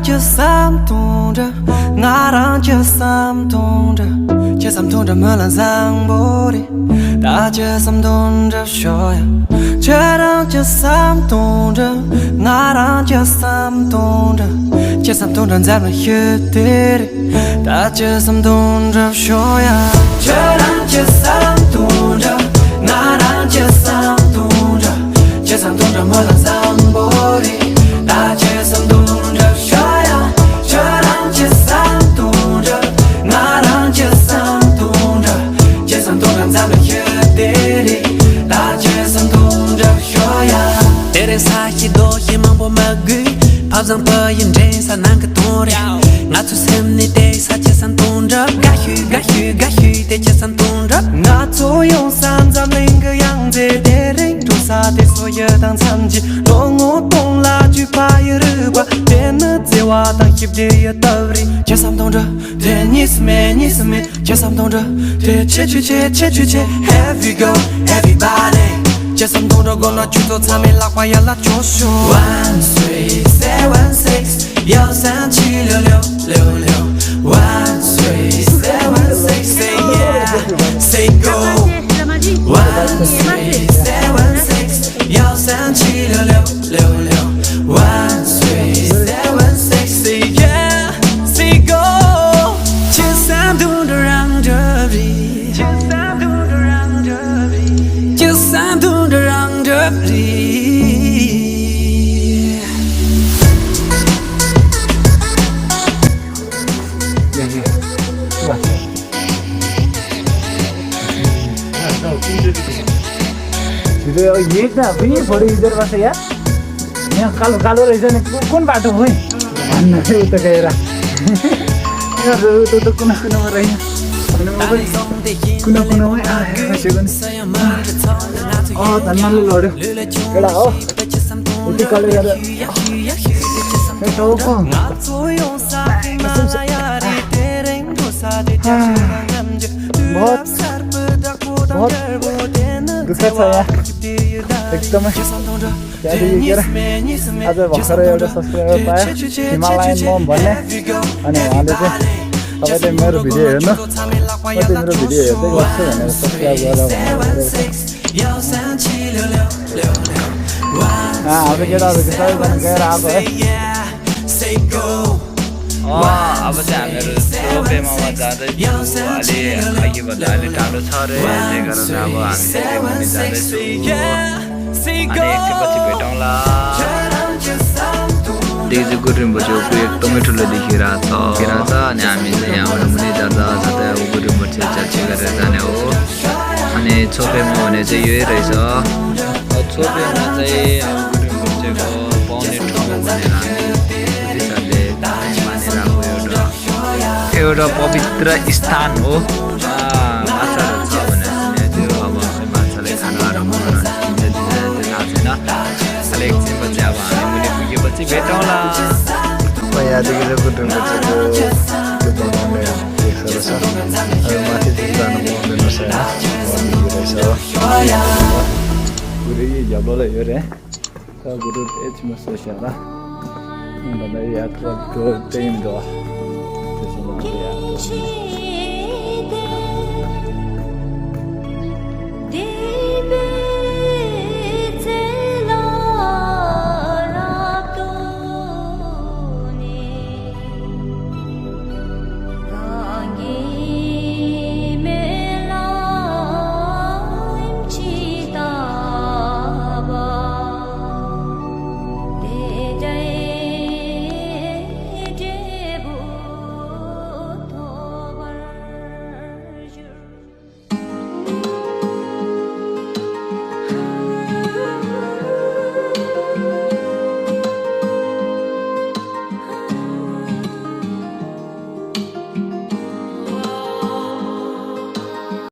就三动着，我让就三动着，就三动着没人上不的，大就三动着说呀，就让就三动着，我让就三动着，就三动着咱们有的，大就三动着说呀，就让就三动着，我让就三动着，就三动着没人上不的，大就三动着说呀，就让就三动着，我让就三动着，就三动着咱们有的，大就三动着说呀。这人啥也多也忙不没鬼，跑上不认真啥难个多的，我做生意的啥就三动着，干虚的就三动着，我做用三咱零个样子的人，做啥的所有当参见，若我懂了就怕有人管，别那在话当翕的有道理，就三动着，对你是美，就三动着，对切，Here we go everybody。就三动着，我那去做场面，拉花呀拉脚手。万岁716，幺三七6666。万岁716 ，Say yeah，Say go。万岁716，幺三七6666。万岁716，Say yeah，Say go。就三动着让着比，就三动着让着比，就三动着让着比。एक ना पनि photo इधर बस यार यहाँ कालो कालो रहेछ नि कुन बाटो हो भन्न चाहिँ उता गएर त कुना कुनामा रहेछ कुनामै बसेको नि धन्यले लड्यो एउटा हो उति कले गरेर दुःख छ यहाँ एकदमै त्यहाँदेखि गएर आज भर्खर एउटा सब्सक्राइबर पायो हिमालयन मम भन्ने अनि उहाँले चाहिँ तपाईँले मेरो भिडियो हेर्नु म तिम्रो भिडियो हेर्दै गर्छु भनेर सब्सक्राइब गरेर हाम्रो केटाहरूको सबैजना गएर आएको है अब चाहिँ हामीहरू रोपेमामा जाँदैछु अलि अघि भन्दा अलि टाढो छ अरे त्यही कारण अब हामी जाँदैछु अनि एकछिनपछि भेटौँला। देखि चाहिँ गुरुङ छेउको एकदमै ठुलो देखिरहेको छ अनि हामी चाहिँ यहाँबाट मुनि जाँदा जाँदै अब गुरुङ छेउ गरेर जाने हो। अनि छोपेमा भने चाहिँ यही रहेछ, छोपेमा चाहिँ अब गुरुङ छेउको पाउने ठाउँ भनेर हामी एउटा पवित्र स्थान हो। माछाहरू छ भनेर सुनेको थियो, अब माछाले खानाहरू बनाउनु थाहा छैन। अहिले एकछिनपछि अब हामी मुनि पुगेपछि भेटौँला। यहाँदेखि चाहिँ गुरुङको त्यो बनाउने देख्दो रहेछ, माथि चाहिँ जानु पाउँदैन रहेछ। गुरु झ्याब्लोलाई हेऱ्यो गुरु एकछिनमा सोच्यो होला भन्दा याद गर्दो टाइम गयो।